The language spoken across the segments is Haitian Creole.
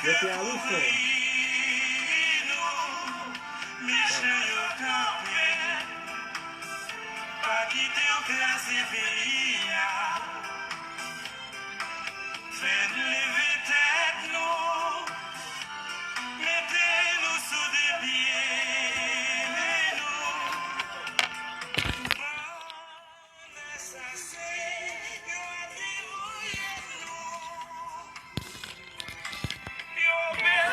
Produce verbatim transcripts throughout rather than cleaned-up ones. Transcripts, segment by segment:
Yo te ale fè. Mechan yo kanpe, pa kite yo kraze peyi a. Fè n leve tèt nou, mete nou sou de pye nou. Ban asasen yo ap vin veye nou. Yo pèdi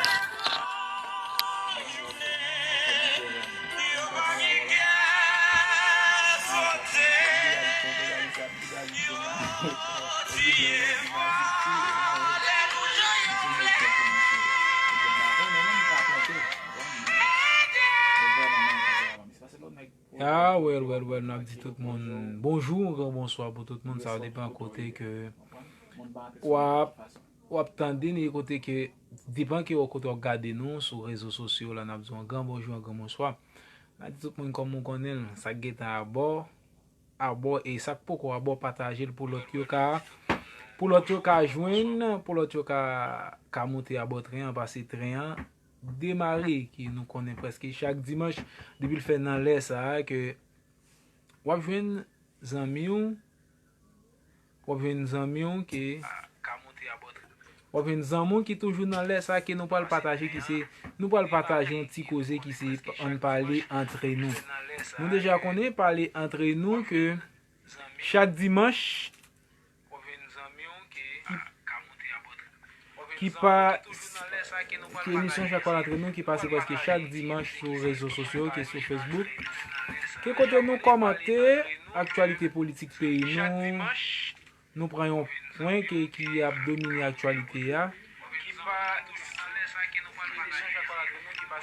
jounen, yo pa gen kè sote. Yo tiye vwa, lè nou jan yo vle. Ah, well, well, well, n ap di tout moun bonjou, gran bonswa pou tout moun, sa depann kote ke w ap, w ap tande n, e kote ke, depann ke w kote w ap gade nou sou rezo sosyo la, n ap di w yon gran bonjou, yon gran bonswa. N ap di tout moun kòm ou konnen l, sa k gentan abò, abò, e sa k poko abò, pataje l pou lòt yo ka, pou lòt yo ka jwenn, pou lòt yo ka, ka monte abò tren an, pase tren an demare, ke nou konnen prèske chak dimanch, depi l fè nan lè sa a, ke w ap jwenn zanmi w, w ap jwenn zanmi w ke, w ap jwenn zanmi w ki toujou nan lè sa a ke nou pral pataje, ki se, nou pral pataje yon ti koze ki se ann pale antre nou. Nou deja konnen pale antre nou ke chak dimanch, ki, ki pa, ke emisyon Chak Pawòl Antre Nou ki pase prèske chak dimanch sou rezo sosyo, ke sou Facebook. Ke kote nou kòmante aktyalite politik peyi nou, nou pran yon pwen ke, ki ap domine aktyalite a.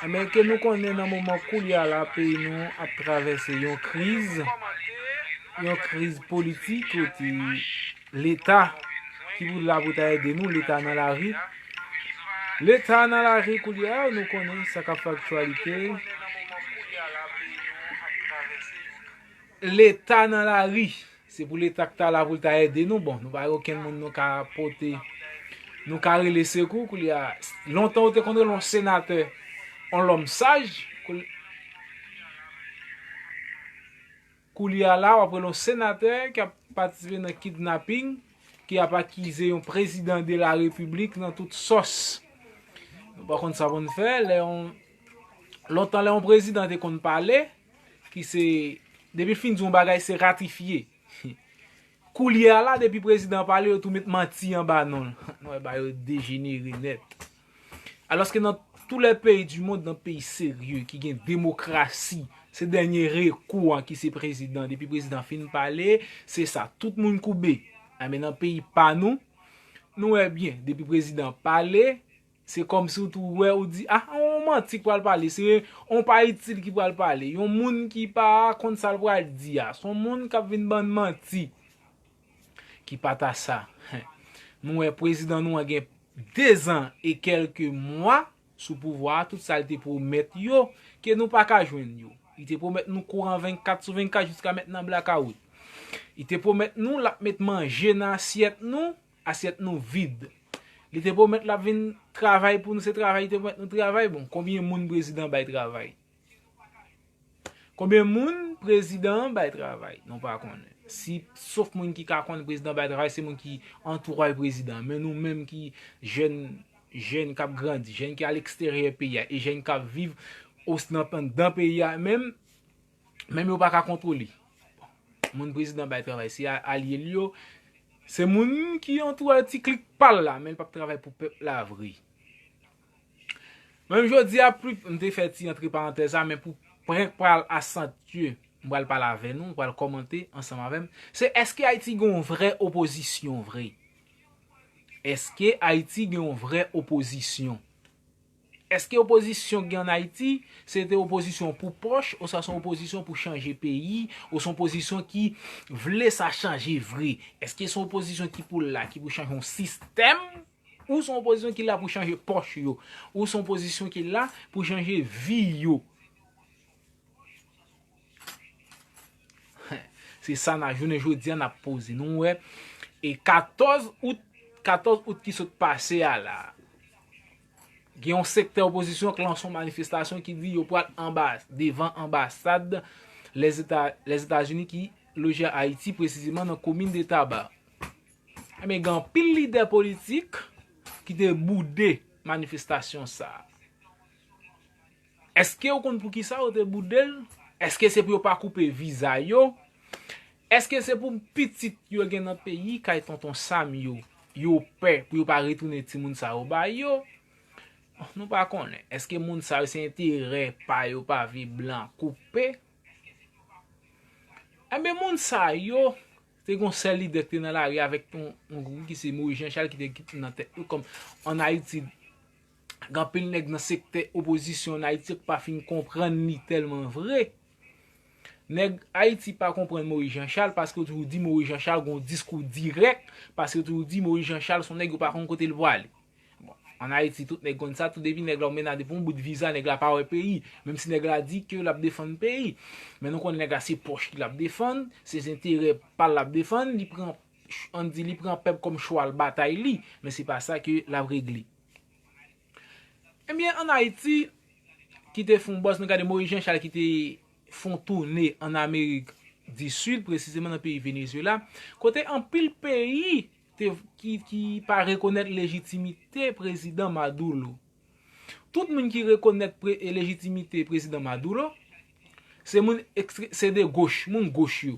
Men ke nou konnen nan moman koulye a la, peyi nou ap travèse yon kriz, yon kriz politik kote Leta ki pou la pou ta ede nou, Leta nan lari. Leta nan lari koulye a, nou konnen sa k ap fè aktyalite. Leta nan lari. Se pou Leta k ta la pou l ta ede nou. Bon, nou pa gen okenn moun nou ka pote, nou ka rele sekou koulye a. Lontan ou te konn rele yon senatè yon lòm saj. Koul-, koulye a la, w ap rele yon senatè k ap patisipe nan kidnaping, ki ap akize yon prezidan de la repiblik nan tout sòs. Nou pa konn sa pou n fè. Lè yon, lontan lè yon prezidan te konn pale, ki se, depi l fin di yon bagay, se ratifye. Koulye a la, depi prezidan pale, yo tou met manti anba non l. Nou wè bagay yo dejenere nèt. Alòske nan tous les pays du monde, nan peyi serye, ki gen demokrasi, se dènye rekou an ki se prezidan. Depi prezidan fin pale, se sa, tout moun koube. A, men nan peyi pa nou, nou wè byen, depi prezidan pale, se kòmsi ou tou wè, ou di, ah, yon manti k pral pale, se yon pa itil ki pral pale, yon moun ki pa konn sa l pral di a, se yon moun k ap vin bann manti. Ki pa ta sa. Nou wè prezidan nou an gen de zan e kèlke mwa sou pouvwa a, tout sa l te pwomèt yo, ke nou pa ka jwenn yo. Li te pwomèt nou kouran vennkat sou vennkat jiska mentnan blakawout. Li te pwomèt nou l ap met manje nan asyèt nou, asyèt nou vid. Li te pwomèt l ap vin travay pou nou, se travay li te pwomèt nou travay. Bon, konbyen moun prezidan bay travay? Konbyen moun prezidan an bay travay? Nou pa konnen. Si, sof moun ki ka konnen prezidan bay travay, se moun ki antouraj prezidan. Men nou menm ki jèn, jèn k ap grandi, jèn ki al eksteryè peyi a, e jèn k ap viv os-, nan, anndan peyi a menm, menm yo pa ka kontwole. Moun prezidan bay travay, se a-, alye l yo, se moun ki antouraj ti klik pa l la, men l p ap travay pou pèp la vre. Menm jodi a, pou m te fè ti antre parantèz la, men pou prank pral asantye, m pral pale avè nou, m pral kòmante ansanm avè m. Se èske Ayiti gen yon vrè opozisyon vre? Èske Ayiti gen yon vrè opozisyon? Èske opozisyon gen ann Ayiti, se te opozisyon pou pòch, oswa se yon opozisyon pou chanje peyi, ou se yon opozisyon ki vle sa chanje vre? Èske se yon opozisyon ki pou la, ki pou chanje yon sistèm? Ou se yon opozisyon ki la pou chanje pòch yo. Ou se yon opozisyon ki la pou chanje vi yo. Se sa n a jounen jodi a n ap poze. Nou wè, e katòz out, katòz out ki sot pase a la. Gen yon sektè opozisyon k lanse yon manifestasyon ki di yo pral anba, devan anbasad Lèzeta-, Lèzetazini ki loje Ayiti, presizeman nan komin de Taba. Ebyen, gen anpil lidè politik ki te boude manifestasyon sa a. Èske w konn poukisa yo te boude l? Èske se pou yo pa koupe viza yo? Èske se pou pitit yo gen nan peyi kay Tonton Sam yo, yo pè pou yo pa retounen timoun sa yo ba yo? Nou pa konnen. Èske moun sa yo se enterè pa yo pa vle blan koupe? Ebyen, moun sa yo, te gon sèl lidè ki te nan lari avèk yon, yon gwoup ki se Moyiz Janchal ki te, ki te nan tèt yo kòm ann Ayiti. Gen anpil nèg nan sektè opozisyon ann Ayiti ki pa fin konprann li tèlman vre. Nèg Ayiti pa konprann Moyiz Janchal paske yo toujou di Moyiz Janchal gon diskou dirèk, paske yo toujou di Moyiz Janchal se yon nèg yo pa konn kote l prale. Bon, ann Ayiti, tout nèg konn sa, tout depi nèg la ou mennen depi yon bout viza, nèg la pa wè peyi. Menm si nèg la di ke l ap defann peyi. Men nou konnen nèg la se pòch li ap defann, se enterè pa l l ap defann, li pran, ann di, li pran pèp kòm chwal batay li, men se pa sa ke l ap regle. Ebyen, ann Ayiti, ki te fè yon buzz, nou gade Moyiz Janchal ki te fè yon toune ann Amerik di Sid, presizeman nan peyi Venezuela, kote anpil peyi te, ki, ki pa rekonèt lejitimite prezidan Maduro. Tout moun ki rekonèt pre-, lejitimite prezidan Maduro, se moun ekstre-, se de goch, moun goch yo.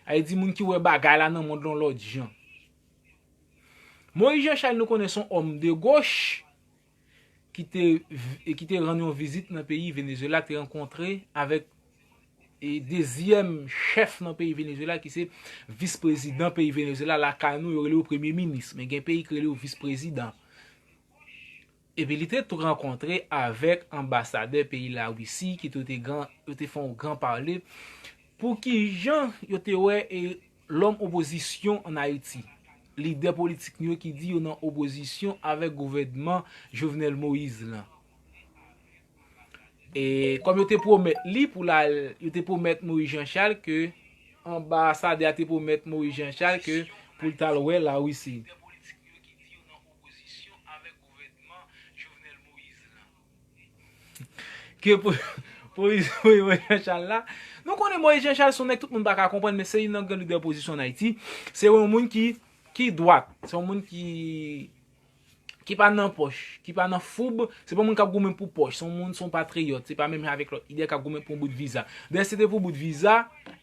Sa vle di moun ki wè bagay la nan mond lan lòt jan. Moyiz Janchal, nou konnen se yon òm de goch ki te, ki te rann yon vizit nan peyi Venezuela, te rankontre avèk e dezyèm chèf nan peyi Venezuela, ki se vis prezidan peyi Venezuela. Lakay nou, yo rele yo premye minis, men gen peyi ki rele yo vis prezidan. Epi li te tou rankontre avèk anbasadè peyi Larisi, ki tou te gran, yo te fè yon gran pale pou kijan yo te wè e lòm opozisyon ann Ayiti, lidè politik nou yo ki di yo nan opozisyon avèk gouvènman Jovenel Moïse lan. E kòm yo te pwomèt li pou l al, yo te pwomèt Moïse Jean Charles ke, anbasadè a te pwomèt Moïse Jean Charles ke pou l t al wè Larisi. Ke pou, pou, pou Moïse Jean Charles la. Nou konnen Moïse Jean Charles se yon nèg tout moun pa ka konprann, men se youn nan gran lidè opozisyon ann Ayiti. Se yon moun ki, ki dwat. Se yon moun ki, ki pa nan pòch, ki pa nan foub. Se pa yon moun k ap goumen pou pòch. Se yon moun, se yon patriyòt. Se pa menm jan avèk lòt lidè k ap goumen pou yon bout viza. Dayè, si se te pou bout viza,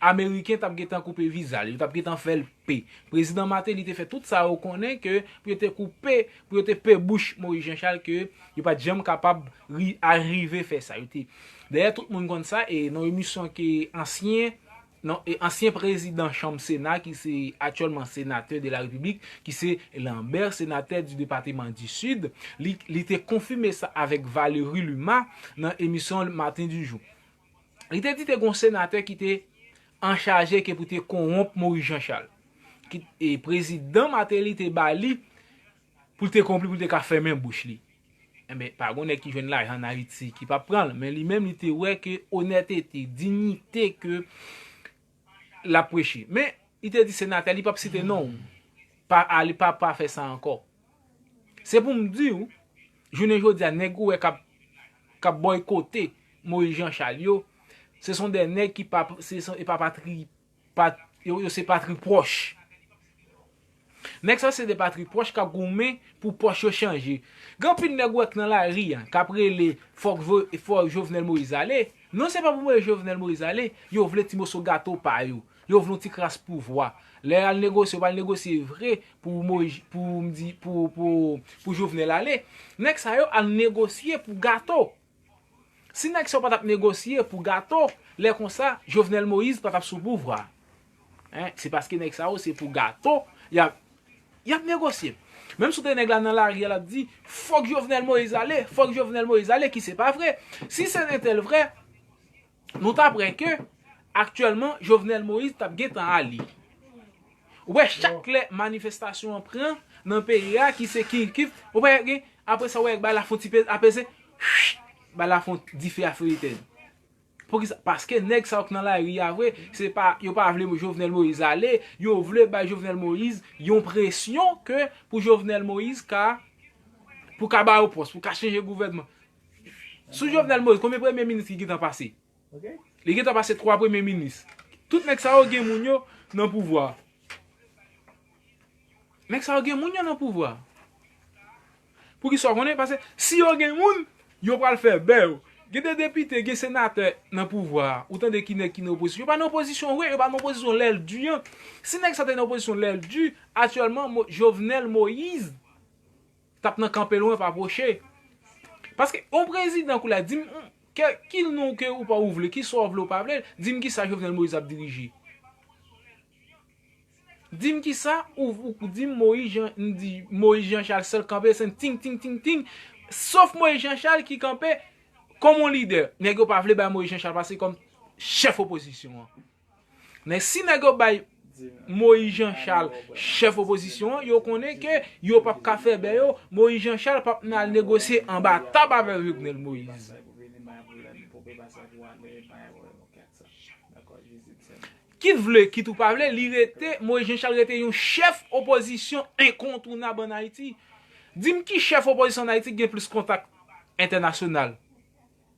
Ameriken t ap gentan koupe viza l. Yo t ap gentan fè l pe. Prezidan Martelly te fè tout sa yo konnen ke pou yo te koupe, pou yo te pe bouch Moïse Jean Charles, ke yo pa t janm kapab ri-, arive fè sa. Yo te, dayè, tout moun konn sa, e nan emisyon ke ansyen, non, e ansyen prezidan chanm Sena, ki se aktyèlman senatè de la Repiblik, ki se Lambert, senatè du département du Sud, li, li te konfime sa avèk Valéry Luma nan emisyon Matin du Jour. Li te di te gon senatè ki te anchaje ke pou te kowonp Moïse Jean Charles. Ki, e prezidan Martelly te ba li pou l te kowonp li, pou l te ka fèmen bouch li. Enben, pa gon nèg ki jwenn lajan ann Ayiti ki p ap pran l, men li menm li te wè ke onètete, diyite ke l ap preche. Men, li te di senatè, li p ap site non w. Pa ale, pa, pa fè sa ankò. Se pou m di w, jounen jodi a, nèg ou wè k ap, k ap bòykote Moïse Jean Charles yo, se son de nèg ki pa, se son, e pa patri, pat, yo, yo se patri pwòch. Nèg sa se de patri pwòch k ap goumen pou pòch yo chanje. Gen anpil nèg ou wè k nan lari a, k ap rele, fòk vo-, fòk Jovenel Moïse ale. Non, se pa pou voye Jovenel Moïse ale, yo vle ti moso gato pa yo. Yo vle yon ti kras pouvwa. Lè y al negosye, yo pral negosye vre pou Moïse, pou m di, pou, pou, pou Jovenel ale. Nèg sa yo al negosye pou gato. Si nèg sa yo pa t ap negosye pou gato, lè konsa, Jovenel Moïse pa t ap sou pouvwa. Hein? Se paske nèg sa yo, se pou gato, y ap, y ap negosye. Menm si w te nèg la nan lari a, l ap di, fòk Jovenel Moïse ale, fòk Jovenel Moïse ale, ki se pa vre. Si se entèl vre, nou t ap wè ke, aktyèlman, Jovenel Moïse t ap gentan ale. Ou wè, chak lè manifestasyon an pran nan peyi a, ki se ki, ki, ou wè, gen, apre sa, ou wè, bay la fè yon ti peze, apeze, bay la fè yon dife a feyite. Poukisa? Paske nèg sa yo k nan lari a vre, se pa, yo pa vle Jovenel Moïse ale, yo vle bay Jovenel Moïse yon presyon ke pou Jovenel Moïse ka pou ka ba yo pòs, pou ka chanje gouvènman. Sou Jovenel Moïse, konbyen premye minis ki gentan pase? Li gentan pase twa premye minis. Tout nèg sa yo gen moun yo nan pouvwa. Nèg sa yo gen moun yo nan pouvwa. Poukisa w konnen? Paske si yo gen moun, yo pral fè bè yo. Gen de depite, gen senatè nan pouvwa a. Ou tande ki nèg ki nan opozisyon. Yo pa nan opozisyon vre, yo pa nan opozisyon lè l di an. Si nèg sa te nan opozisyon lè l di, aktyèlman, Mo- Jovenel Moïse t ap nan kanpe lwen, pa pwoche. Paske yon prezidan kou la, di m, kè- ki non ke ou pa ou vle, ki sa w vle ou pa vle, di m ki sa Jovenel Moïse ap dirije. Di m ki sa, ou, ou, ou di m Moïse Jean, m di Moïse Jean Charles sèl kanpe, se ting, ting, ting, ting. Sof Moïse Jean Charles ki kanpe kòm yon lidè. Nèg yo pa vle bay Moïse Jean Charles pase kòm chèf opozisyon an. Men si nèg yo bay Moïse Jean Charles chèf opozisyon an, yo konnen ke yo p ap ka fè bè yo, Moïse Jean Charles p ap nan al negosye anba tab avè Jovenel Moïse. Kit vle, kit ou pa vle, li rete, Moïse Jean Charles rete yon chèf opozisyon enkontounab ann Ayiti. Di m ki chèf opozisyon ann Ayiti ki gen plis kontak entènasyonal?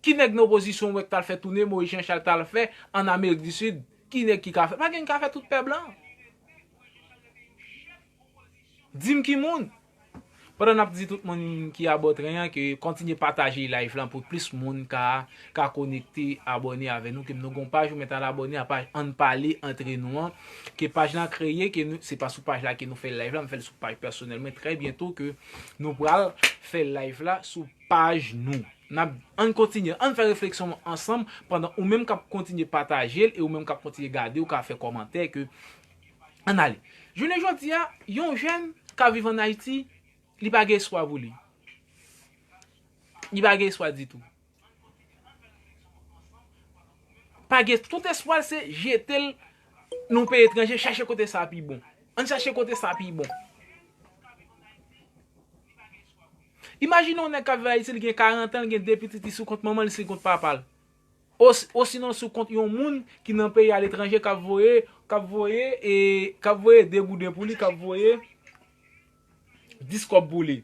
Ki nèg nan opozisyon w wè k t al fè toune Moïse Jean Charles t al fè ann Amerik di Sid? Ki nèg ki ka fè? Pa gen ki ka fè, tout pè blan. Di m ki moun. Pandan n ap di tout moun ki abòne an ke kontinye pataje live lan pou plis moun ka, ka konekte, abòne avè nou, ke nou gon paj, ou mèt al abòne a paj Ann Pale Antre Nou an, ke paj lan kreye, ke nou, se pa sou paj la ke nou fè live la, m fè l sou paj pèsonèl mwen. Trè byento ke nou pral fè live la sou paj nou. N ap, ann kontinye, ann fè refleksyon ansanm pandan ou menm k ap kontinye pataje l e ou menm k ap kontinye gade, ou ka fè kòmantè ke Ann ale. Jounen jodi a, yon jèn k ap viv ann Ayiti, li pa gen espwa pou li. Li pa gen espwa ditou. Pa gen, tout espwa l se jete l nan yon peyi etranje, chache kote sa pi bon. Ann chache kote sa pi bon. Imajine yon nèg k ap viv Ayiti, li gen karant an, li gen de pitit, li sou kont manman l, li sou kont papa l. Os- Osinon sou kont yon moun ki nan peyi aletranje k ap voye, k ap voye, e, k ap voye de gouden pou li, k ap voye dis kòb pou li.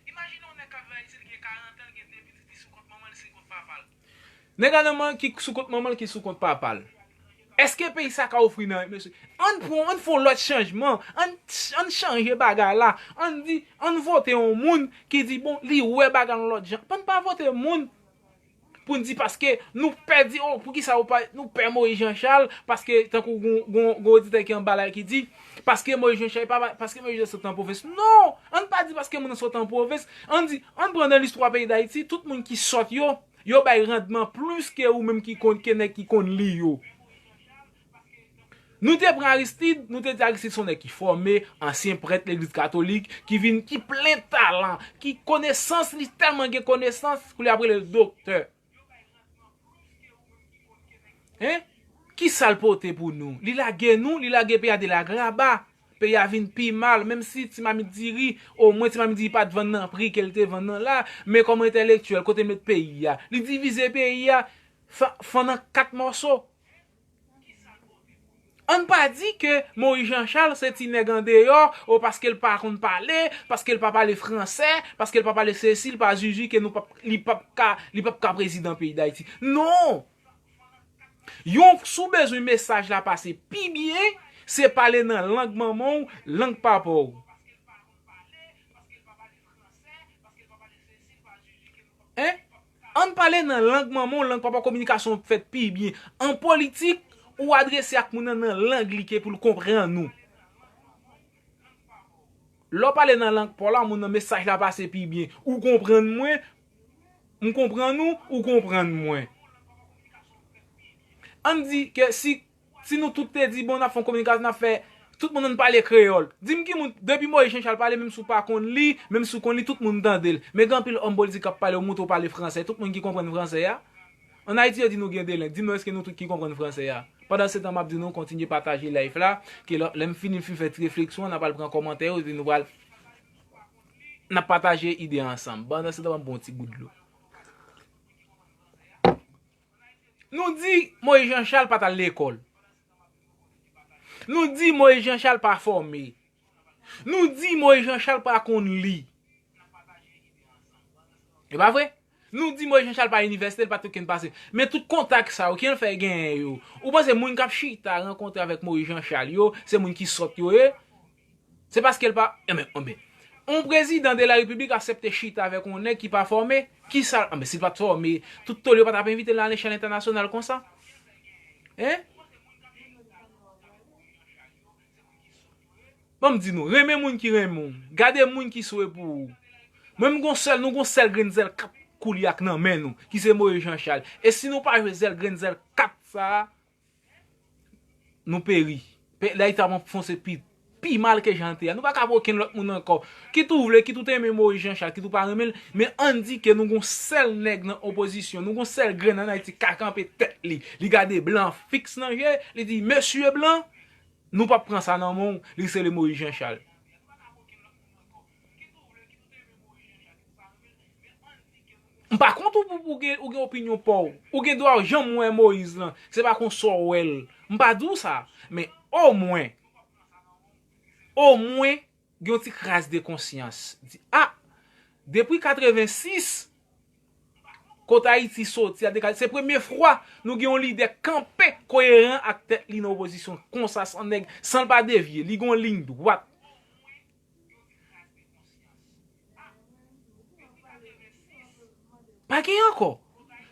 Imajine yon nèg k ap viv Ayiti, li gen karant an, li gen de pitit, li sou kont manman l, li sou kont papa l. Nèg la nan manman ki sou kont manman l, ki sou kont papa l. Èske peyi sa ka ofri nan, mesye? Ann pran, ann fè yon lòt chanjman. Ann, ann chanje bagay la. Ann di, ann vote yon moun ki di, bon, li wè bagay yon lòt jan. Ann pa vote moun pou n di paske nou pè di, oh, poukisa ou pa, nou pè Moïse Jean Charles, paske tankou gon, gon, gon oditè ki anba la ki di, paske Moïse Jean Charles, pa, paske Moïse Jean sot nan pwovens. Non! Ann pa di paske moun nan sot nan pwovens. Ann di, ann pran nan listwa peyi Dayiti, tout moun ki sòt yo, yo bay randman plis ke ou menm ki konn, ke nèg ki konn li yo. Nou te pran Aristide, nou te di Aristide se yon nèg ki fòme, ansyen prèt legliz katolik, ki vin, ki plen talan, ki konesans, li tèlman gen konesans, pou li ap rele l doktè. Hein? Ki sa l pote pou nou? Li lage nou, li lage peyi a delagraba. Peyi a vin pi mal, menm si ti mamit diri, omwen ti mamit diri pa t vann nan pri ke l te vann nan la, men kòm entèlektyèl, kote l met peyi a? Li divize peyi a fa- fann an kat mòso. Ann pa di ke Moïse Jean Charles se ti nèg andeyò, o paske l pa konn pale, paske l pa pale fransè, paske l pa pale sesi, l pa zuzu, ke nou p ap, li p ap ka, li p ap ka prezidan peyi Dayiti. Non! Yon, si w bezwen mesaj la pase pi byen, se pale nan lang manman w, lang papa w. Hein? Ann pale nan lang manman w, lang papa w, kominikasyon w ap fèt pi byen. An politik, ou adrese ak moun nan nan lang li ke pou l konprann ou. Lè w pale nan lang pa w la, moun nan mesaj la pase pi byen. Ou konprann mwen, m konprann ou, ou konprann mwen. Ann di ke si, si nou tout te di, bon, n ap fè yon kominikasyon, n ap fè, tout moun ann pale kreyòl. Di m ki moun, depi Moïse Jean Charles pale, menm si w pa konn li, menm si w konn li, tout moun tande l. Men gen anpil òm politik k ap pale, ou montre w pale fransè, tout moun ki konprann fransè a. Ann Ayiti, yo di nou gen de lang. Di m non, èske nou tout ki konprann fransè a? Pandan se tan, m ap di nou, kontinye pataje live la, ke lè, lè m fini, m fin fè ti refleksyon, n a pral pran kòmantè yo, epi nou pral, n ap pataje ide ansanm. Pandan se tan, ban m pran yon ti gout dlo. Nou di Moïse Jean Charles pa t al lekòl. Nou di Moïse Jean Charles pa fòme. Nou di Moïse Jean Charles pa konn li. E pa vre? Nou di Moïse Jean Charles pa inivèsite, li pa t okenn pase. Men tout kontak sa yo, ki l fè genyen yo? Ou panse moun k ap chita rankontre avèk Moïse Jean Charles yo, se moun ki sòt yo ye? Se paske l pa. Enben, enben. Yon prezidan de la repiblik aksepte chita avèk yon nèg ki pa fòme? Kisa? Enben, si l pa t fòme, tout tòl yo pa t ap envite l nan lechèl entènasyonal konsa. Hein? Ban m di nou, renmen moun ki renmen w. Gade moun ki swe pou ou. Mwen, m gon sèl, nou gon sèl grenn zèl kat koulyak nan men nou, ki se Moïse Jean Charles. E si nou pa jwe zèl grenn zèl kat sa a, nou peri. Peyi Dayiti ap anfonse pi, pi mal ke jan l te a. Nou pa ka pran okenn lòt moun ankò. Kit ou vle, kit ou te renmen Moïse Jean Charles, kit ou pa renmen l, men ann di ke nou gon sèl nèg nan opozisyon, nou gon sèl grenn ann Ayiti ka kanpe tèt li. Li gade blan fiks nan je, li di, "Mesye blan, nou p ap pran sa nan men w," li se le Moïse Jean Charles. M pa kont ou pou, pou gen, ou gen opinyon pa w. Ou gen dwa janm wè Moïse lan. Se pa konsa w wè l. M pa di w sa. Men omwen, omwen, gen yon ti kras de konsyans. Di, a, depi katrevensis, kote Ayiti soti a, dekale, se premye fwa nou gen yon lidè kanpe koyeran ak tèt li nan opozisyon konsa, san nèg, san l pa devye. Li gen yon liy dwat. Pa gen ankò.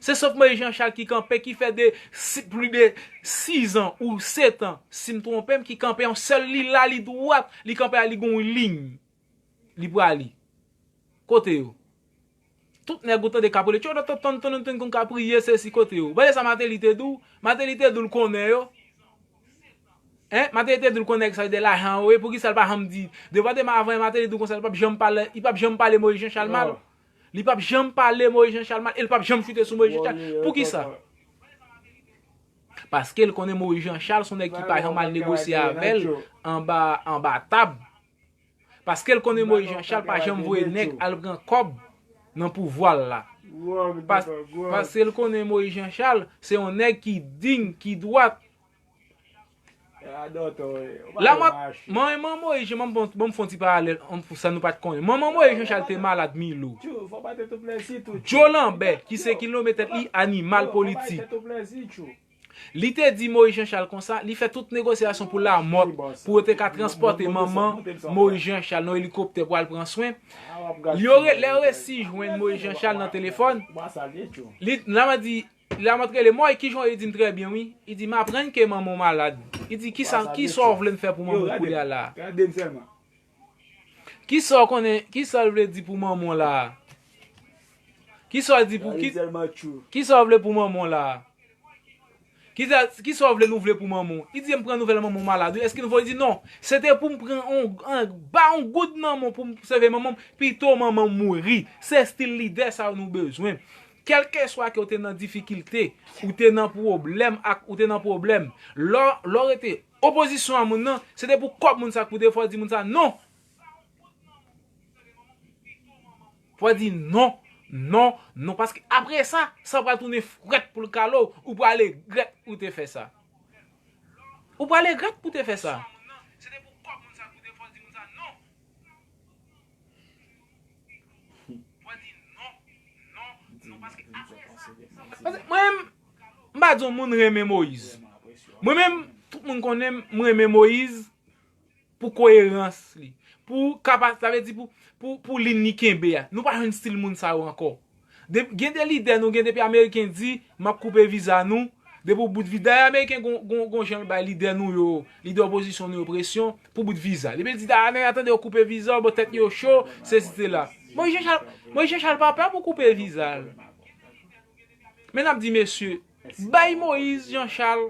Se sòf Moïse Jean Charles ki kanpe, ki fè de si, plis de sis an ou sèt an, si m twonpe m, ki kanpe yon sèl, li la, li dwat, li kanpe a, li gon liy. Li prale. Kote yo? Tout nèg ou tande k ap rele, tchontontontontonton, konn k ap riye, sesi, kote yo? Gade sa Martelly te di w. Martelly te di w l konnen yo. Hein? Martelly te di l konnen nèg sa yo de lajan yo ye, poukisa l pa janm di? Devan demen avan Martelly di w konsa, li p ap janm pale, li p ap janm pale Moïse Jean Charles mal. Li p ap janm pale Moïse Jean Charles mal, e li p ap janm chite sou Moïse Jean Charles. Poukisa? Paske l konnen Moïse Jean Charles se yon nèg ki pa janm al negosye avè l anba, anba tab. Paske l konnen Moïse Jean Charles pa janm voye nèg al pran kòb nan pouvwa l la. Pas-, paske l konnen Moïse Jean Charles se yon nèg ki diy, ki dwat. La, mwen, manman Moïse Jean, ban m fè yon ti paralèl, sa nou pa t konnen. Manman Moïse Jean Charles te malad, Milo. Joe Lambert, ki se ki nome tèt li animal politik. Li te di Moïse Jean Charles konsa, li fè tout negosyasyon pou lamòt, pou yo te ka transpòte manman Moïse Jean Charles nan elikoptè pou al pran swen. Yo re-, lè yo resi jwenn Moïse Jean Charles nan telefòn, li, lamòt di, lamòt rele, Moïse, kijan w ye? Li di m trè byen, wi. Li di, m aprann ke manman w malad. Li di, kisa, kisa w vle m fè pou manman w kounye a la? Kisa w konnen, kisa l vle di pou manman w la? Kisa w di pou, ki, kisa w vle pou manman w la? Kisa, kisa w vle nou vle pou manman w? Li di, m pran nouvèl manman w malad, wi. Èske nou vle? Li di, non. Se te pou m pran on, on, ba on goud nan men w pou m sove manman m, pito manman m mouri. Se estil lidè sa yo nou bezwen. Kèlkeswa ke w te nan difikilte, ou te nan pwoblèm ak, ou te nan pwoblèm. Lè, lè w rete opozisyon a moun nan, se te pou kòb moun sa k pou te fè w di moun sa non. Fò w di non, non, non, paske apre sa, sa pral tounen frèt pou l kale w, ou pral regrèt ou te fè sa. Ou pral regrèt pou te fè sa. Paske mwen menm, m pa di yon moun renmen Moyiz. Mwen menm, tout moun konnen m, m renmen Moyiz pou koyerans li. Pou kapa-, sa vle di pou, pou, pou liy li kenbe a. Nou pa jwenn estil moun sa yo ankò. De, gen de lidè nou gen depi Ameriken di, "M ap koupe viza nou." Depi w bout vi-, dayè Ameriken gon, gon, gon jan l bay lidè nou yo, lidè opozisyon nou yo presyon pou bout viza. Depi l di, "A, nèg la tande yo koupe viza, bon, tèt yo cho, sesi sela." Moyiz Jan Chal, Moyiz Jan Chal pa pè pou koupe viza l. Men n ap di, mesye, bay Moyiz Jan Chal,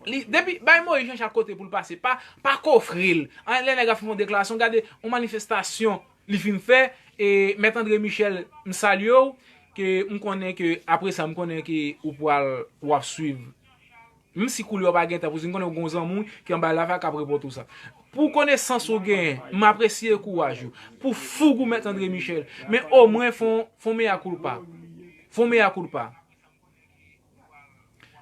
li, depi, bay Moyiz Jan Chal kote pou l pase, pa, pa kofre l. An, lè nèg ap fè yon deklarasyon, gade, yon manifestasyon li fin fè, e, Mèt André Michel, m salye w, ke m konnen ke, apre sa, m konnen ke ou pral, w ap swiv. Menm si koulye w pa gentan poze, m konnen w gon zanmi w ki anba live la k ap repote w sa. Pou konesans ou genyen, m apresye kouraj ou. Pou foug ou Mèt André Michel. Men omwen fè yon, fè yon mea culpa. Fè yon mea culpa.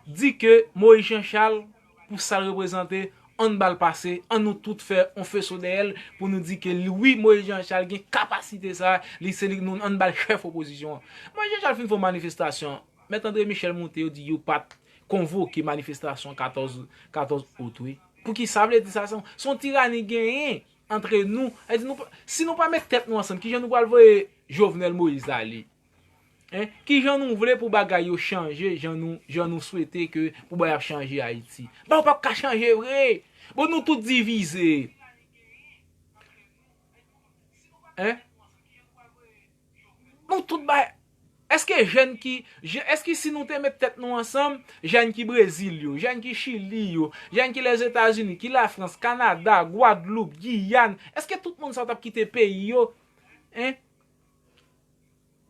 Di ke Moyiz Jan Chal, pou sa l reprezante, ann ba l pase, ann nou tout fè yon feso dèyè l pou nou di ke li, wi, Moïse Jean Charles gen kapasite sa, li se li, nou, ann ba l chèf opozisyon an. Moïse Jean Charles fin fè yon manifestasyon, Mèt André Michel monte, yo di yo pa t konvoke manifestasyon katòz, katòz out, wi. Pou ki sa vle di sa? Se yon, se yon tirani genyen antre nou. Sa vle di nou pa, si nou pa met tèt nou ansanm, kijan nou pral voye Jovenel Moïse ale? Hein? Kijan nou vle pou bagay yo chanje, jan nou, jan nou swete ke pou bagay ap chanje Ayiti? Bagay yo p ap ka chanje vre. Bon, nou tout divize. Hein? Nou tout bay. Èske jèn ki, je- èske si nou te met tèt nou ansanm, jèn ki Brezil yo, jèn ki Chili yo, jèn ki Lèzetazini, ki Lafrans, Kanada, Gwadloup, Giyàn, èske tout moun sa t ap kite peyi yo? Hein?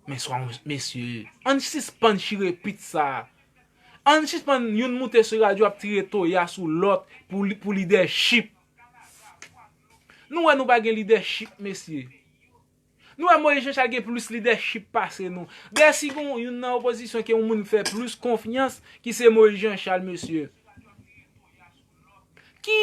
Men swa, mesye, ann sispann chire pit sa. Ann sispann youn moute sou radyo ap tire toya sou lòt pou, li- pou lidèchip. Nou wè nou pa gen lidèchip, mesye. Nou wè Moïse Jean Charles gen plis lidèchip pase nou. Dayè si gon youn nan opozisyon ke yon moun fè plis konfyans ki se Moïse Jean Charles, mesye. Ki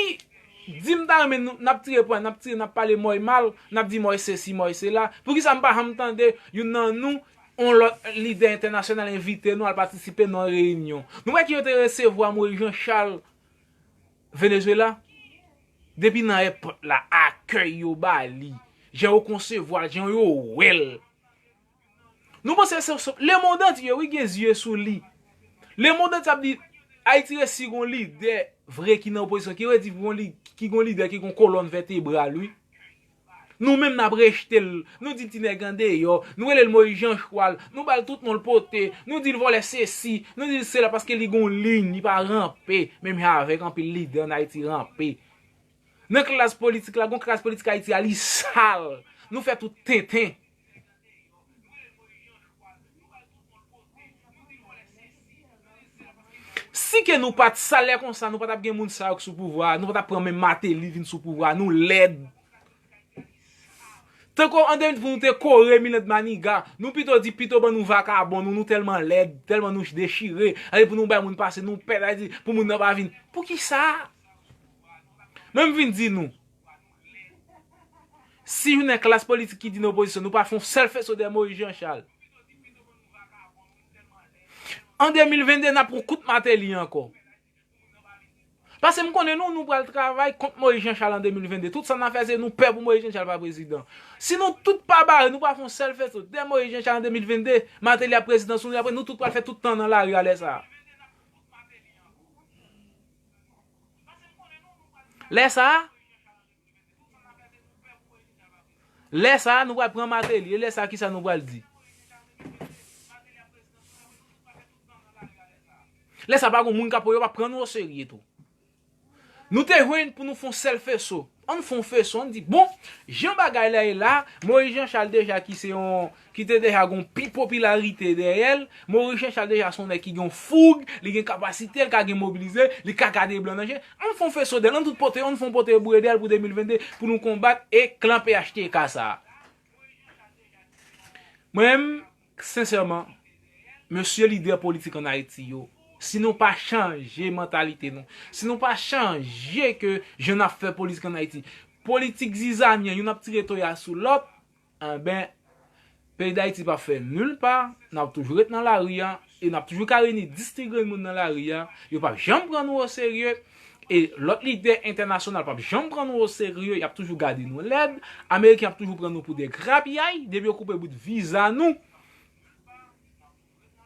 di m ta renmen nou, n ap tire pwen, n ap tire, n ap pale Mòy mal, n ap di Mòy sesi, Mòy sela. Poukisa m pa janm tande youn nan nou, yon lòt lidè entènasyonal envite nou al patisipe nan reyinyon? Nou wè ki yo te resevwa Moïse Jean Charles Venezuela? Depi nan èpòt la, akèy yo ba li, jan yo konsevwa l, jan yo wè l. Nou panse se, se lemonn antye, wi, gen zye sou li. Lemonn antye ap di, Ayiti resi gon lidè vre ki nan opozisyon, ki redi gon li, ki gon lidè ki gon kolòn vètebral, wi. Nou menm n ap rejte l. Nou di ti nèg andeyò. Nou rele l Moïse Jean Charles. Nou ba l tout non l pote. Nou di l vòlè sesi. Nou di l sela paske li gon liy, li pa ranpe. Menm jan avèk anpil lidè ann Ayiti ranpe. Nan klas politik la, gon klas politik Ayiti a, li sal. Nou fè tout tenten. Si ke nou pa t sal lè konsa, nou pa t ap gen moun sa yo k sou pouvwa a, nou pa t ap pran menm Martelly vin sou pouvwa a, nou lèd. Tankou an de mil pou nou te kore Milan Maniga, nou pito di pito ban nou vakabon nou, nou tèlman lèd, tèlman nou dechire, ale pou nou bay moun pase, nou pèd, ale di pou moun nan pa vin. Poukisa? Mwen m vin di nou, si jounen klas politik ki di nan opozisyon, nou pa fè yon sèl feso dèyè Moïse Jean Charles. An de mil vennde, n ap pran kout Martelly ankò. Paske m konnen nou, nou pral travay kont Moïse Jean Charles an de mil vennde. Tout sa n a fè, se nou pè pou Moïse Jean Charles pa prezidan. Si nou tout pa bare, nou pa fè yon sèl feso dèyè Moïse Jean Charles an de mil vennde, Martelly ap prezidan sou nou, apre nou tout pral fè tout tan nan lari a lè sa a. Lè sa a, lè sa a, nou pral pran Martelly. E lè sa a, kisa nou pral di? Lè sa a, pa gon moun k ap, yo p ap pran nou oserye tou. Nou te jwenn pou nou fè yon sèl feso. Ann fè yon feso, ann di, bon, jan bagay la ye la, Moïse Jean Charles deja ki se yon, ki te deja gon pi popilarite dèyè l, Moïse Jean Charles deja se yon nèg ki gen yon foug, li gen kapasite, li ka gen mobilize, li ka gade blan nan je. Ann fè yon feso dèyè l, ann tout pote, ann fè yon pote boure dèyè l pou de mil vennde pou nou konbat e klan P H T K sa a. Mwen menm, sensèman, mesye lidè politik ann Ayiti yo, si nou pa chanje mantalite nou, si nou pa chanje ke jan n ap fè politik ann Ayiti, politik zizanyen, youn ap tire toya sou lòt, enben, peyi Dayiti p ap fè nil pa, n ap toujou ret nan lari a, e n ap toujou ka reyini dis ti grenn moun nan lari a, yo p ap janm pran nou oserye, e lòt lidè entènasyonal p ap janm pran nou oserye, y ap toujou gade nou lèd, Ameriken ap toujou pran nou pou de grapyay, depi yo koupe bout viza nou,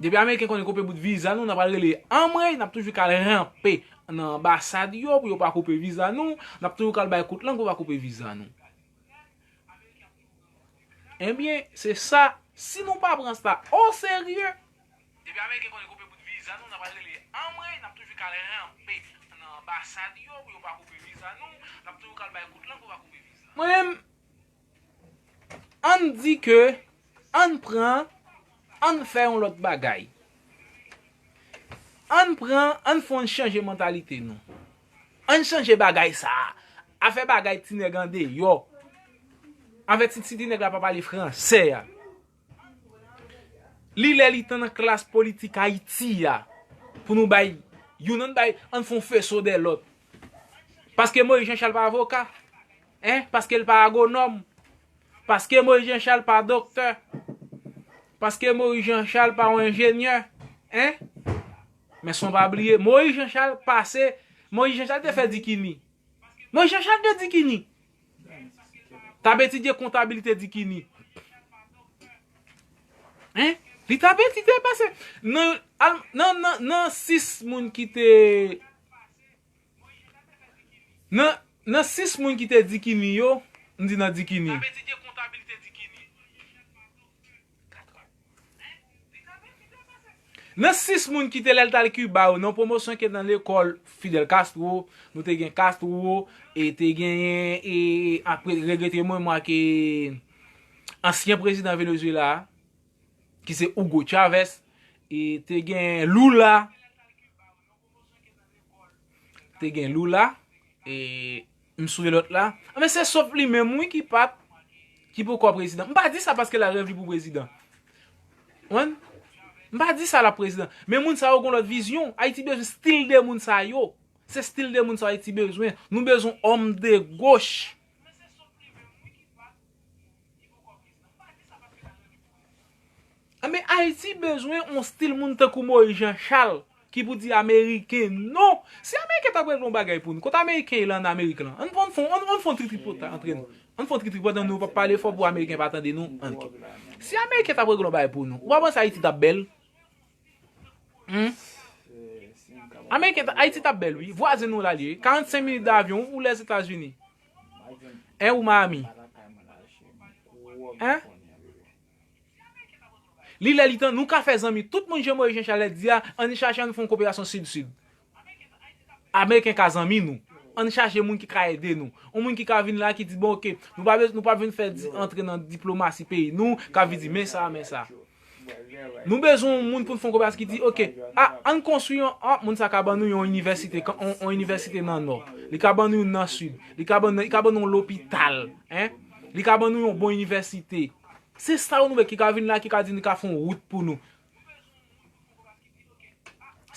depi Ameriken konnen koupe bout viza nou, n ap al rele anmwey, n ap toujou ka al ranpe nan anbasad yo pou yo pa koupe viza nou, n ap toujou ka al bay kout lang pou yo pa koupe viza nou. Ebyen, se sa, si nou pa pran sa oserye, depi Ameriken konnen koupe bout viza nou, n ap al rele anmwey, n ap toujou ka al ranpe nan anbasad yo pou yo pa koupe viza nou, n ap toujou ka al bay kout lang pou yo pa koupe viza nou. Mwen menm, ann di ke, ann pran, ann fè yon lòt bagay. Ann pran, ann fè yon chanje mantalite nou. Ann chanje bagay sa a. Afè bagay ti nèg andeyò. Afè ti, ti, ti nèg la pa pale fransè a. Li lè li tan nan klas politik Ayiti a. Pou nou bay, youn ann bay, ann fè yon feso dèyè lòt. Paske Moïse Jean Charles pa avoka? Hein? Paske l pa agonòm? Paske Moïse Jean Charles pa doktè? Paske Moïse Jean Charles pa yon enjenyè? Hein? Men son pa bliye, Moïse Jean Charles pase, Moïse Jean Charles te fè dikini. Moïse Jean Charles te dikini. T ap etidye kontabilite dikini. Hein? Li t ap etidye pase. Nan, al- nan, nan, nan sis moun ki te Nan, nan sis moun ki te dikini yo, m di nan dikini. Nan sis moun ki te lè l t al Kiba yo, nan pwomosyon ke nan lekòl Fidel Castro, nou te gen Castro, e te genyen, e apre regrete mwen, mwen ke ansyen prezidan Venezuela a, ki se Hugo Chavez, e te gen Lula, te gen Lula, e m sonje lòt la. Anben, se sof li menm, wi, ki pa t, ki poko prezidan. M pa di sa paske l ap rèv li pou prezidan. Konprann? M pa di sa l ap prezidan. Men moun sa yo gon lòt vizyon. Ayiti bezwen stil de moun sa yo. Se stil de moun sa yo Ayiti bezwen. Nou bezwen òm de goch. Anben, Ayiti bezwen yon stil moun tankou Moïse Jean Charles ki pou di Ameriken non. Si Ameriken t ap regle yon bagay pou nou, kote Ameriken ye la an Amerik lan? Ann fè, ann fè, ann fè yon ti tripotay antre nou. Ann fè yon ti tripotay, nou p ap pale fò pou Ameriken pa tande nou. Ann. Si Ameriken t ap regle yon bagay pou nou, ou pa panse Ayiti t ap bèl? Hmm? Ameriken, Ayiti t ap bèl, wi. Vwazen nou la li ye. Karannsenk minit davyon, ou Lèzetazini. Hein, ou Miami. Hein? Li lè li tan, nou ka fè zanmi. Tout moun jan Moïse Jean Charles di a, ann chache ann fè yon koperasyon sid-sid. Ameriken ka zanmi nou. Ann chache moun ki ka ede nou. Yon moun ki ka vin la ki di, bon, oke, nou pa bez- nou pa vin fè di- antre nan diplomasi peyi nou, ka vin di, men sa, men sa. Nou bezwen yon moun pou n fè yon koperasyon ki di, oke, a, ann konstwi yon, a, moun sa ka ban nou yon inivèsite, yon, yon inivèsite nan Nò. Li ka ban nou youn nan Sid. Li ka ban, li ka ban nou yon lopital, hein? Li ka ban nou yon bon inivèsite. Se sa yo nou vle ki ka vin la, ki ka di nou ka fè yon wout pou nou.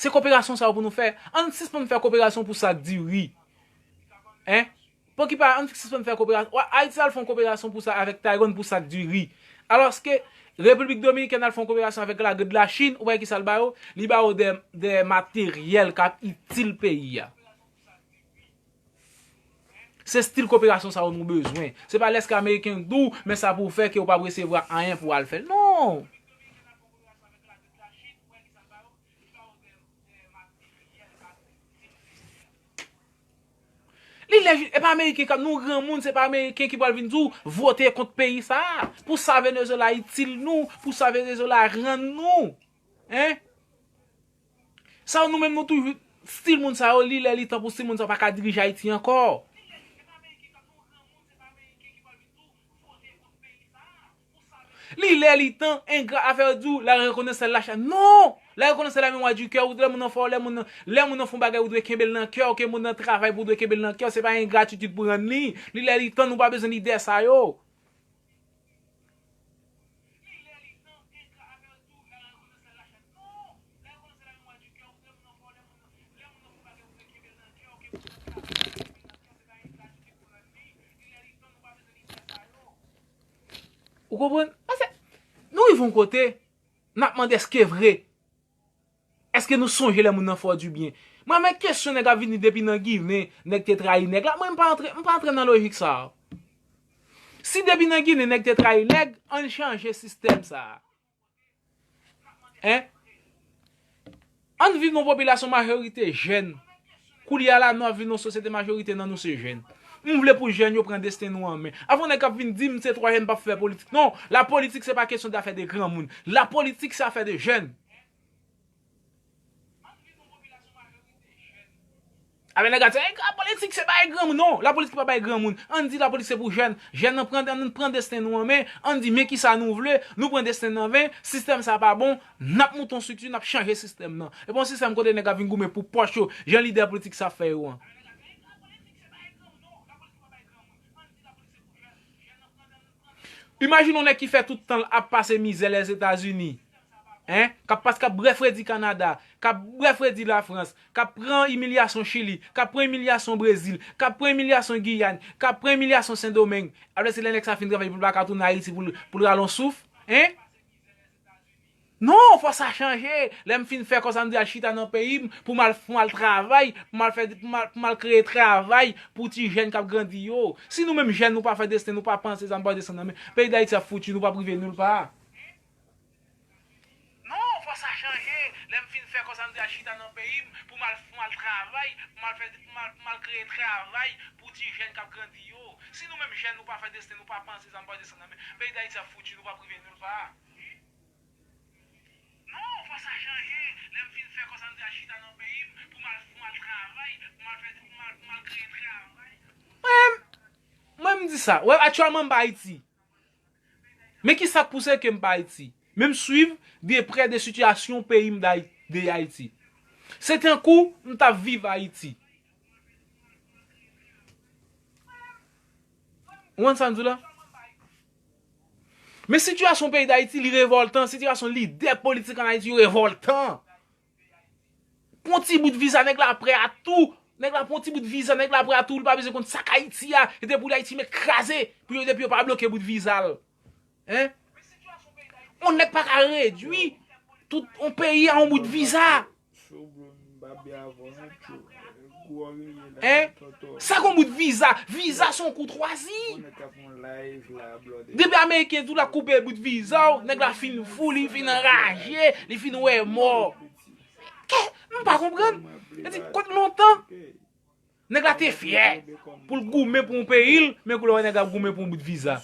Se koperasyon sa yo pou nou fè. Ann sispann fè koperasyon pou sak diri. Hein? Pou ki pa, ann sispann fè koperasyon. Wa- Ayiti al fè yon koperasyon pou sa avèk Taiwan pou sak diri. Alòske Repiblik Dominikèn al fè yon koperasyon avèk lagad Lachin, ou wè ki sa l ba yo? Li ba yo de, de materyèl k ap itil peyi a. Se stil koperasyon sa yo nou bezwen. Se pa lèske Ameriken di w, men sa pou w fè ke w p ap resevwa anyen pou w al fè l. Non! Li lè, e pa Ameriken k ap, nou granmoun, se pa Ameriken ki pral vin di w vote kont peyi sa a. Pou sa Venezuela itil nou, pou sa Venezuela rann nou. Hein? Sa yo nou menm nou toujou, stil moun sa yo, li lè li tan pou stil moun sa yo pa ka dirije Ayiti ankò. Li lè li tan, engra afè yo di w, la reconnaissance de la cha-, non! La reconnaissance de la mémoire du cœur, ou lè moun nan fè w, lè moun nan, lè moun nan fè yon bagay, ou dwe kenbe l nan kè w, ke moun nan travay pou w dwe kenbe l nan kè w, se pa engratitid pou rann li. Li lè li tan, nou pa bezwen lidè sa yo. Ou konprann? Paske nou rive yon kote, n ap mande èske vre? Èske nou sonje lè moun nan fè w dibyen? Mwen, men kesyon nèg ap vini depi nan Ginen, nèg te trayi nèg la. Mwen, m pa antre, m pa antre nan lojik sa a. Si depi nan Ginen, nèg te trayi nèg, ann chanje sistèm sa a. Hein? Ann viv nan yon popilasyon majorite jèn. Koulye a la, nou ap viv nan yon sosyete majorite nan nou se jèn. M vle pou jèn yo pran desten nou an men. Avan nèg ap vin di m se twa jèn p ap fè politik. Non, la politik se pa kesyon de afè de granmoun. La politik se afè de jèn. Avè nèg ap di, "Ey, lapolitik se bagay granmoun." Non, lapolitik pa bagay granmoun. Ann di lapolitik se pou jèn. Jèn nan pran, ann pran desten nou an men. Ann di, men kisa nou vle. Nou pran desten nan men. Sistèm sa pa bon. N ap monte yon estrikti, n ap chanje sistèm nan. E pa yon sistèm kote nèg ap vin goumen pou pòch yo, jan lidè politik sa fè yo an. Imajine yon nèg ki fè tout tan l ap pase mizè Lèzetazini, hein, k ap pase, k ap bwè fredi Kanada, k ap bwè fredi Lafrans, k ap pran imilyasyon Chili, k ap pran imilyasyon Brezil, k ap pran imilyasyon Giyàn, k ap pran imilyasyon Sendomeng. Apre se lè nèg sa fin travay pou l pa ka tounen Ayiti pou l, pou l rale yon souf, en? Non, fò sa chanje. Lè m fin fè kò sa, m di al chita nan peyi m pou m al, pou m al travay, pou m al fè, pou m al, pou m al kreye travay pou ti jèn k ap grandi yo. Si nou menm jèn, nou pa fè desten, nou pa panse sa, nou pa desann nan men, peyi Dayiti ap fouti, nou p ap rive nil pa. Non, fò sa chanje. Lè m fin fè kò sa, m di al chita nan peyi m pou m al, pou m al travay, pou m al fè, pou m al, pou m al kreye travay pou ti jèn k ap grandi yo. Si nou menm jèn, nou pa fè desten, nou pa panse sa, nou pa desann nan men, peyi Dayiti ap fouti, nou p ap rive nil pa. Non, fò sa chanje. Lè m fin fè kò sa, m di al chita nan peyi m pou m al, pou m al travay, pou m al fè, pou m al, pou m al kreye travay. Mwen, mwen m di sa. Wè, aktyèlman m pa Ayiti. Men ki sa k pouse ke m pa Ayiti? Men m swiv de prè de sitiyasyon peyi m Dayi-, de Ayiti. Se tankou m t ap viv Ayiti. Ou konn sa m di w la? Men sitiyasyon peyi Dayiti, li revòltan. Sitiyasyon lidè politik ann Ayiti yo revòltan. Pran ti bout viza, nèg la prè a tou. Nèg la pran ti bout viza, nèg la prè a tou. Li pa bezwen konn sa k Ayiti a. E depi w Ayiti, men kraze. Pou yo, depi yo pa bloke bout viza l. Hein? On nèg pa ka redwi tout on peyi a on bout viza. Hein? Sa gon bout viza? Viza se yon koutwazi. Depi Ameriken tou la koupe bout viza w, nèg la fin fou, li fin anraje, li fin wè mò. Kè, m pa konprann. Li di, kot lontan? Nèg la te fyè pou l goumen pou yon peyi l, men koulè w wè nèg la ap goumen pou yon bout viza.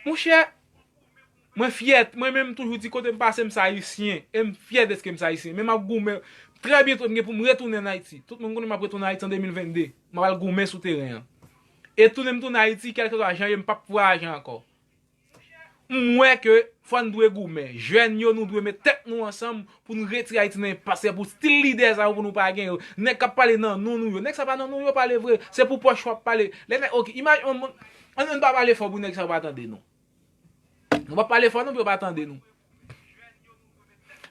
Monchè, mwen fyè, mwen menm toujou di kote m pase m se ayisyen, e m fyè dèske m se ayisyen. Men m ap goumen, trè byento m gen pou m retounen ann Ayiti. Tout moun konnen m ap retounen Ayiti an de mil vennde. M ap al goumen sou teren an. E tounen m tounen Ayiti, kèlkeswa jan ye, m p ap vwayaje ankò. M wè ke fò n dwe goumen. Jèn yo, nou dwe met tèt nou ansanm pou n retire Ayiti nan enpas sa, pou stil lidè sa yo, pou nou pa gen yo. Nèg k ap pale nan non nou yo. Nèg sa pa nan non yo pale vre. Se pou pòch yo ap pale. Lè nèg, ok, imaj, ann, ann, ann pa pale fò pou nèg sa yo pa tande nou. Nou pa pale fò non pou yo pa tande nou.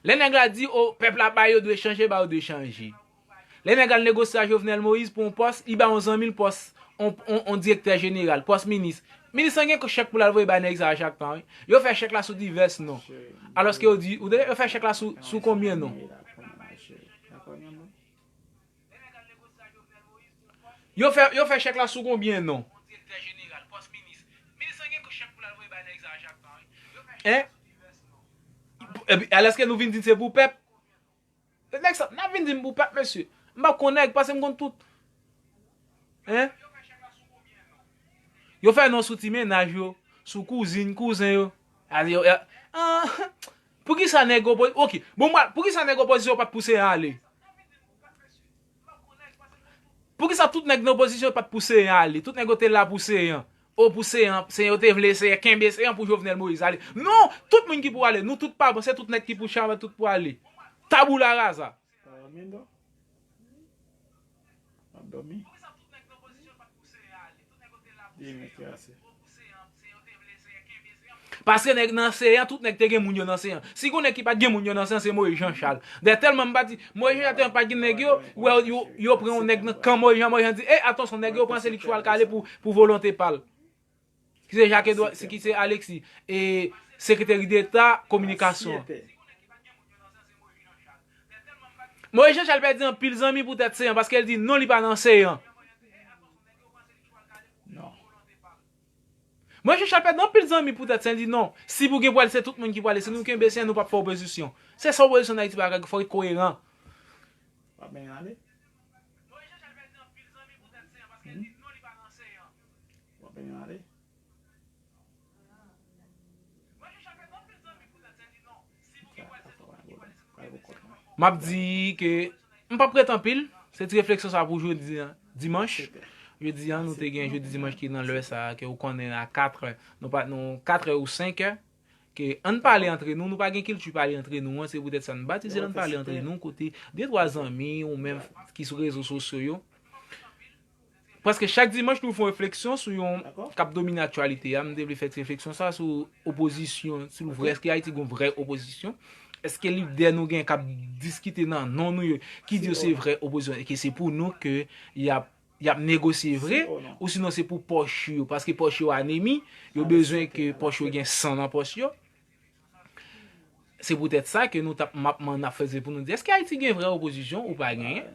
Lè nèg la di, o, pèp la ba yo dwe chanje, ba yo dwe chanje. Lè nèg al negosye a Jovenel Moïse pou yon pòs, li ba yon zanmi l pòs, on, on, on direktè jeneral, pòs minis. Minis lan gen chèk pou l al voye bay nèg sa a chak tan, wi. Yo fè chèk la sou divès non. Alòske yo di, ou tande, yo fè chèk la sou, sou konbyen non? Yo fè, yo fè chèk la sou konbyen non? Hein? Epi, alòske nou vin di se pou pèp? Nèg sa, n ap vin di m pou pèp, mesye. M pa konn nèg, paske m konn tout. Hein? Yo fè non sou ti mennaj yo, sou kouzin, kouzen yo. A, yo, a, ah, poukisa nèg opozi-, ok, bon, mwen, poukisa nèg opozisyon pa t pouse ale? Poukisa tout nèg nan opozisyon pa t pouse ale? Tout nèg yo te la pou Seyan. O pou Seyan, Seyan yo te vle Seyan kenbe Seyan pou Jovenel Moïse ale. Non, tout moun ki pou ale, nou tout pa bon, se tout nèg ki pou chame, tout pou ale. Tabula rasa. Pa dòmi non. Ap dòmi. Demen ki ase. Paske nèg nan Seyan, tout nèg te gen moun yo nan Seyan. Si gon nèg ki pa t gen moun yo nan Seyan, se Moïse Jean Charles. Dayè tèlman m pa di, Moïse Jean Charles tèlman pa t gen nèg yo, wè yo, yo pran yon nèg nan kan Moïse Jean, Moïse Jean di, e, atansyon, nèg yo pran se li k chwal kale pou, pou volonte pa l. Ki se Jacques Edouard, ki se Alexis, e sekreteri deta kominikasyon an. Moïse Jean Charles pèdi anpil zanmi poutèt Seyan, paske l di non, li pa nan Seyan. Non. Moïse Jean Charles pèdi anpil zanmi poutèt Seyan, li di non. Si pou gen pou ale, se tout moun ki pou ale. Si nou kenbe Seyan, nou p ap fè opozisyon. Se sa opozisyon ann Ayiti pa ka, fò l koyeran. W ap menm ale. Hmm? W ap menm ale. M ap di ke m p ap ret anpil. Se ti refleksyon sa pou jodi an, dimanch. Jodi an, nou te gen jodi dimanch ki nan lè sa a, ke ou konnen a katrè, nou pa, nou katrè ou senkè. Ke ann pale antre nou, nou pa gen kilti pale antre nou an, se poutèt sa n batize l ann pale antre nou, kote de twa zanmi ou menm ki sou rezo sosyo yo. Prèske chak dimanch nou fè yon refleksyon sou yon k ap domine aktyalite a. M te vle fè ti refleksyon sa sou opozisyon, sou vrè, èske Ayiti gen vrè opozisyon? Èske lidè nou gen k ap diskite nan non nou yo, ki di yo se vrè opozisyon, e ke se pou nou ke y ap, y ap negosye vre, ou sinon se pou pòch yo, paske pòch yo anemi, yo bezwen ke pòch yo gen san nan pòch yo. Se poutèt sa ke nou t ap, m ap, m ap fè pou nou di, èske Ayiti gen vrè opozisyon ou pa genyen?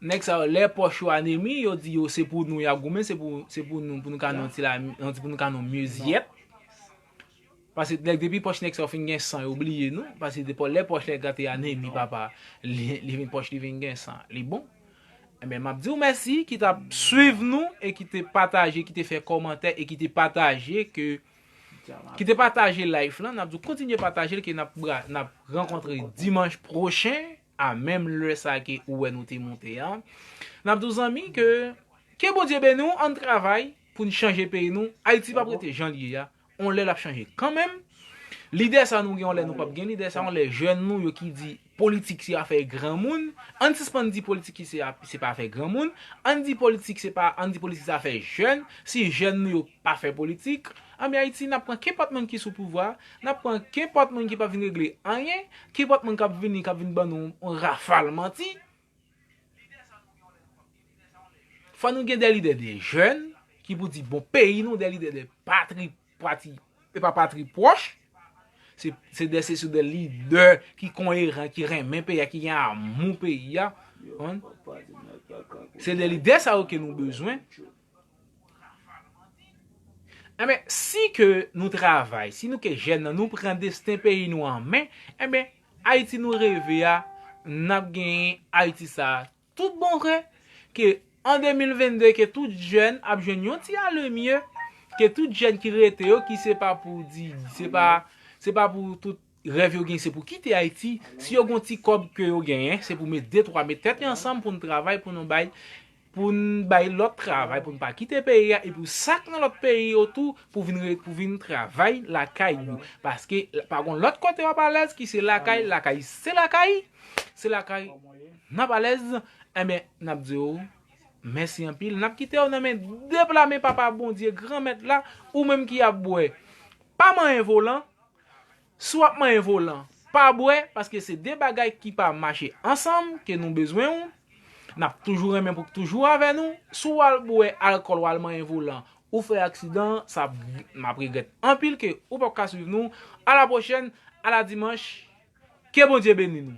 Nèg sa yo, lè pòch yo anemi, yo di yo se pou nou y ap goumen, se pou, se pou nou, pou nou ka nan ti la, nan ti, pou nou ka nan mizyèt. Paske nèg, depi pòch nèg sa yo fin gen san, yo bliye nou. Paske depi lè pòch nèg la te anemi, papa, li, li vin pòch, li vin gen san. Li bon. Ebyen, m ap di w mèsi ki t ap swiv nou e ki te pataje, ki te fè kòmantè e ki te pataje ke, ki te pataje live lan. N ap di w kontinye pataje l ke n ap, n ap rankontre dimanch pwochen a menm lè sa ke ou wè nou te monte a. N ap di w zanmi ke, ke Bondye beni w, ann travay pou n chanje peyi nou. Ayiti p ap rete jan l ye a. On lè l ap chanje kanmenm. Lidè sa nou gen, on lè nou p ap gen lidè sa, on lè jèn nou yo ki di politik se afè granmoun. Ann sispann di politik se, se pa afè granmoun. Ann di politik se pa, ann di politik se afè jèn. Si jèn nou yo pa fè politik, anben Ayiti n ap pran kenpòt moun ki sou pouvwa, n ap pran kenpòt moun ki p ap vin regle anyen, kenpòt moun k ap vini, k ap vin ban nou yon rafal manti. Fò nou gen de lidè de jèn ki pou di bon peyi nou, de lidè de patri, patri, e pa patri pwòch. Se, se de, se sou de lidè ki koyeran, ki renmen peyi a, ki gen amou peyi a. Konprann? Se de lidè sa yo ke nou bezwen. Enben, si ke nou travay, si nou ke jèn nan, nou pran desten peyi nou an men, enben, Ayiti nou reve a, n ap genyen Ayiti sa a, tout bon vre, ke an de mil venn de, ke tout jèn ap jwenn yon ti alemye, ke tout jèn ki rete yo, ki se pa pou di, se pa, se pa pou tout rèv yo gen, se pou kite Ayiti. Si yo gon ti kòb ke yo genyen, se pou met de twa, met tèt yo ansanm pou n travay, pou nou bay, pou n bay lòt travay, pou n pa kite peyi a, epi sa k nan lòt peyi yo tou, pou vin re-, pou vin travay lakay yo. Paske pa gon lòt kote w ap alèz ki se lakay, lakay se lakay, se lakay n ap alèz. Enben, n ap di w mèsi anpil. N ap kite w nan men de pla men Papa Bondye, Granmèt la, ou menm ki ap bwè, pa manyen volan. Si w ap manyen volan, pa bwè, paske se de bagay ki pa mache ansanm ke nou bezwen w. N ap toujou renmen pou k toujou avè nou. Si w al bwè alkòl, w al manyen volan, ou fè aksidan, sa, m ap regrèt anpil ke ou p ap ka swiv nou. A la pwochèn, a la dimanch. Ke Bondye beni nou.